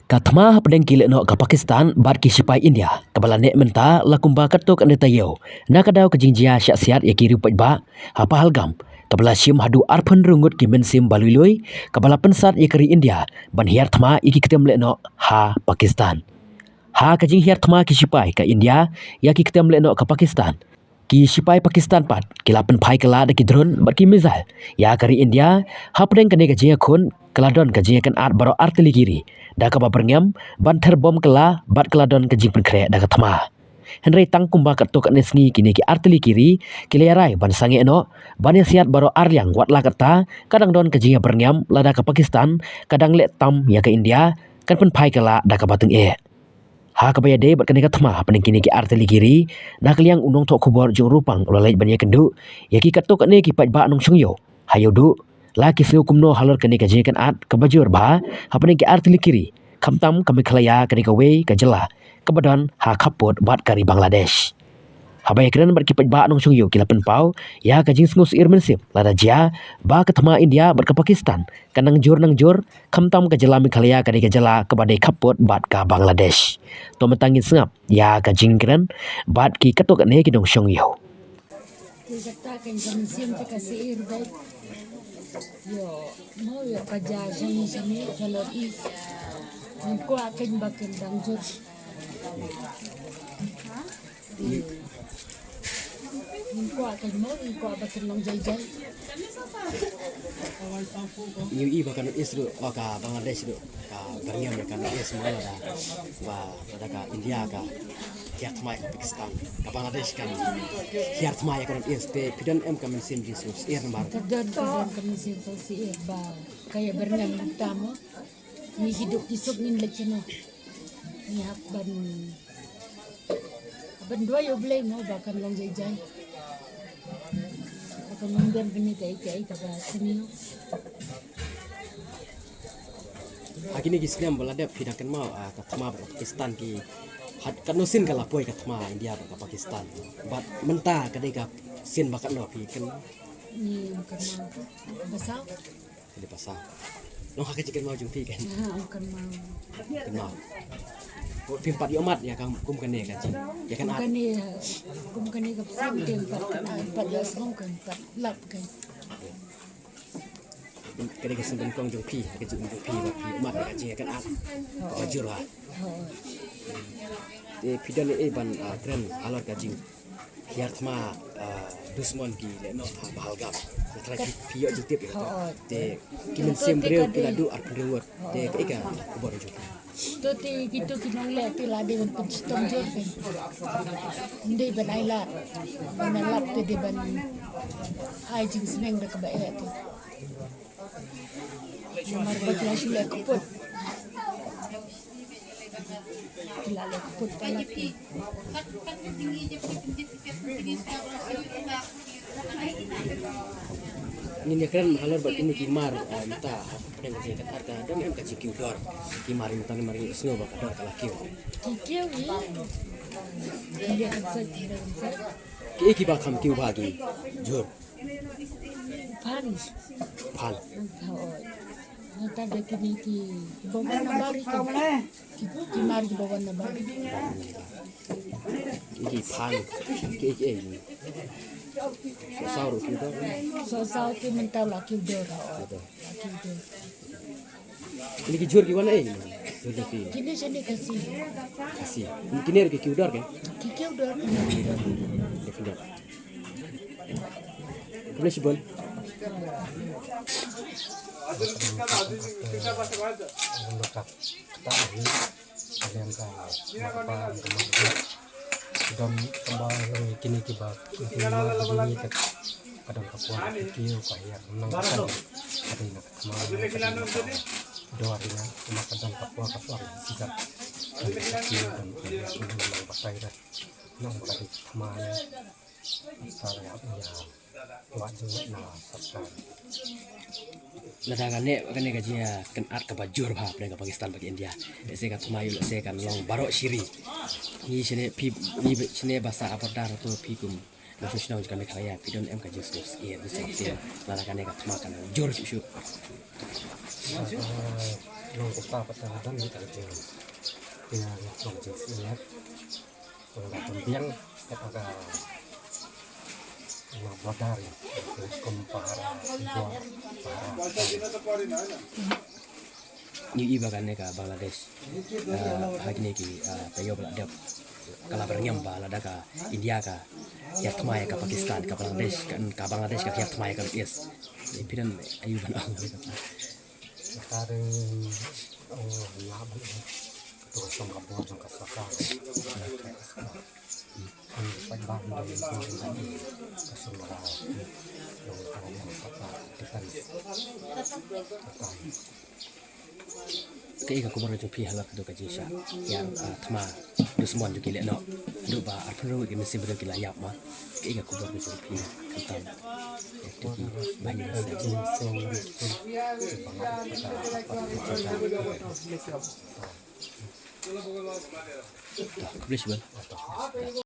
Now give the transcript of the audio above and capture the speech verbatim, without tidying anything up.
Ka thma hapdeng ki lehnoh ka Pakistan bad ki shipai India kaba la neh mynta la kumba katto katne taïew, na ka daw ka jingjia shah siat ïa ki riew paidbah ha Pahalgam, kaba la shim haduh arphew hynriew ngut ki mynsiem ba lui lui, kaba la pynsat ïa ka ri India ban hiar thma ïa ki kyntem lehnoh ha Pakistan. Ha ka jinghiar thma ki shipai ka India ïa ki kyntem lehnoh ka Pakistan, ki shipai Pakistan pat ki la pynphai kylla da ki drone bad ki missile ïa ka ri India. Hapdeng kane ka jingïakhun ka la don ka jingïakynad baroh artylli ki ri, da kaba byrngem ban ther bom kylla bad ka la don ka jingpynkhreh da ka thma. Hynrei tang kumba katto katne sngi kine ki artylli ki ri ki la ïarai ban sangeh noh ban ïasiat baroh arliang, wat la katta ka dang don ka jingïabyrngem lada ka Pakistan ka dang leh tam ïa ka India, kan pynphai kylla da kaba tyngeh. Ha kaba ïadei bad kane ka thma hapdeng kine ki artylli ki ri, na ka liang u nongthoh khubor jong Rupa u la leit ban ïakynduh ïa ki katto katne ki paidbah nongshong ïew ha Ïewduh. La ki sngew kumno halor kane ka jingïakynad kaba jur bha hapdeng ki artylli ki ri, khamtam ka Meghalaya, kane kawei ka jylla kaba don ha khappud bad ka ri Bangladesh. Haba ïakren bad ki paidbah nongshong ïew ki la pynpaw ïa ka jingsngewsyier mynsiem lada jia ba ka thma India bad ka Pakistan ka nang jur nang jur, khamtam ka jylla Meghalaya, kane ka jylla kaba dei khappud bad ka Bangladesh. To mynta ngin sngap ïa ka jingkren bad ki katto katne ki nongshong ïew. Te kata kan ka mynsiem te ka syier bha. Ïoh, mo ïoh ka jia shane shane ka North East. Ngim kwah kan ba kan dang jur. Ngim kwah kan mo, ngim kwah ba kan long jai jai. Ngi ïohi ba ka North East ruh, oh, ka Bangladesh ruh ka byrngem ïa ka North East mo, lada ba lada ka India ka hiar thma ïa ka Pakistan, ka Bangladesh kan hiar thma ïa ka North East, te phi don em ka mynsiem jingsngewsyier namar? Ka don, ka don ka mynsiem sngewsyier ba ka ïabyrngem ïa kita mo. Ngi ki duk ki suk ngin leit shano? Ngi hap ban, hap ban duwai ïa U Blei mo ba kan long jai jai. Ba kan long don kane kaei kaei kaba sniew. Ha kine ki snem ba la dep phi dang kynmaw, ah, ka thma bad ka Pakistan ki, ha katno sien ka la poi ka thma India bad ka Pakistan? Bad mynta ka dei ka sien ba katno phi kynmaw? Ngim kynmaw. Ba saw. Ka dei ba saw. Long ha ka jingkynmaw jong phi kan? Ha, ym kynmaw. Kynmaw. Ko phim pat ïohmad ïa ka kum kane ka jing, ïa ka, kum kane, kum kane ka pyrthei phim pat, ym pat ïohsngew, ym pat lap kan. Ka dei ka sien nyngkong jong phi, ka jingim jong phi ba phi ïohmad ïa ka jingïakynad kaba jur ha. Te phi don ei ei ban, ah, kren halor ka jinghiar thma, ah, dusmon ki lehnoh ha Pahalgam? Nga tharai phi, phi ïoh jingtip ïa kata. Te ki mynsiem briew ki la duh arphew hynriew ngut. Te kaei ka khubor jong phi? To te kito ki nongleh te la dei ban pynshitom jur te. Ym dei ban ai lad. Ban ai lad te dei ban ai jingsneng da kaba eh te. Namar ba ki la shu leh kput. Ki la leh kput palat. Ngin ïakren halor bad kine ki mar, eh, mynta, eh, pdeng ka jingkynad, ka don em ka jingkiew dor? Ki mar mynta namar ngi sngew ba ka dor ka la kiew. Ki kiew hi. Ki ïa kan sait, ki ïa kan sait. Kiei kiba kham kiew bha, ki jhur? Phan. Phan. Hooid. Nangta da kine kiba wan nabar hi, ki, ki mar kiba wan nabar. Ki, ki phan. Ki, ki, eh. Sohsaw ruh kiew dor. Sohsaw ki mynta la kiew dor, hooid. La kiew dor. Kine ki jhur ki wan ei? Jhur jong phi. Kine shane Khasi. Khasi. Kine ruh ki kiew dor ke? Ki kiew dor. Ki kiew dor. Khublei shibun. Don kaba long kine kiba kine mar ba ngi ka, ka don ka por ka kiew ka hiar nang ka don ka dei na ka thma, ka dei na ka dor ina, ma ka don ka por ka por ka sisa. Ka dei ka kiew don ka hiar nang batai da nang ka dei ka thma ne. Ka ïa, ïa. Lada kane, kane ka jingïakynad kaba jur bha hapdeng ka Pakistan bad ka India, lehse ka thma ïoh lehse kan long baroh shi ri. Ngi shane phi, ngi shane ba sah ha border, to phi kum nongshong shnong jong ka Meghalaya, phi don em ka jingsngewsih, eh, lada kane ka thma kan long jur shuh shuh? Nong kumta pat ka don hi ka jing. Ki nong jing sngewlem. Nong da pynbiang kata ka, nong border, kum pahara, pahara. Ngi i ba kane ka Bangladesh, ah, ha kine ki, ah, taïew ba la dep, ka la byrngem ba lada ka India ka hiar thma ïa ka Pakistan, ka Bangladesh, ka, ka Bangladesh ka hiar thma ïa ka U S. Phi don aïu ban ong? Ka dei, oh, ïa, ban ong. Ka tu ka song ka bor jong ka sorkar. Kan pat ba ka dei ka song ka, jong ka sorkar defense. Kaei ka khubor jong phi halor katu ka jingshah hiar, ah, thma dusmon jong ki lehnoh, haduh ba arphew hynriew ngut ki mynsiem briew ki la ïap ma? Kaei ka khubor jong phi khamtam ïa kitu ki bahaïing bahaïing? Khublei shibun.